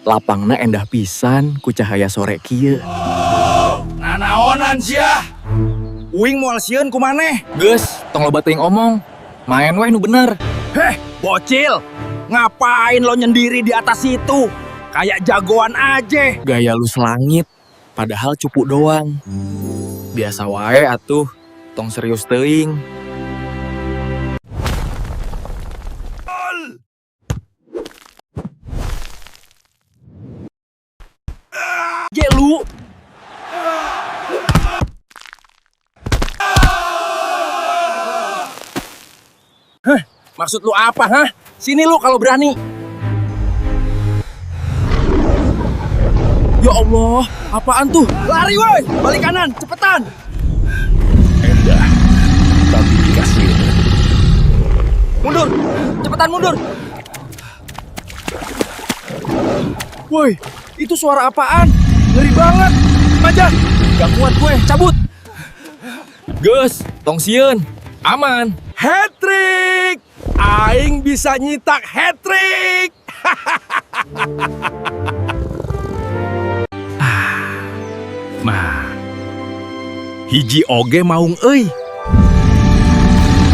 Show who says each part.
Speaker 1: Lapangna endah pisan ku cahaya sore kieu.
Speaker 2: Nanaonan sia. Uing moal sieun ku maneh.
Speaker 1: Geus, tong loba teuing omong. Main weh nu bener.
Speaker 2: Heh, bocil. Ngapain lo nyendiri di atas situ? Kayak jagoan aja.
Speaker 1: Gaya lu selangit, padahal cupu doang. Biasa wae atuh, tong serius teuing.
Speaker 2: Je lu. Hah, maksud lu apa, hah? Sini lu kalau berani. Ya Allah, apaan tuh? Lari woi, balik kanan, cepetan.
Speaker 1: Endah, tapi dikasih.
Speaker 2: Mundur, cepetan mundur. Woi, itu suara apaan? Ngeri banget. Maja, gak kuat gue, cabut.
Speaker 1: Geus, tong sieun. Aman.
Speaker 2: Hat trick! Aing bisa nyitak hat trick. Ah, mah. Hiji oge maung euy.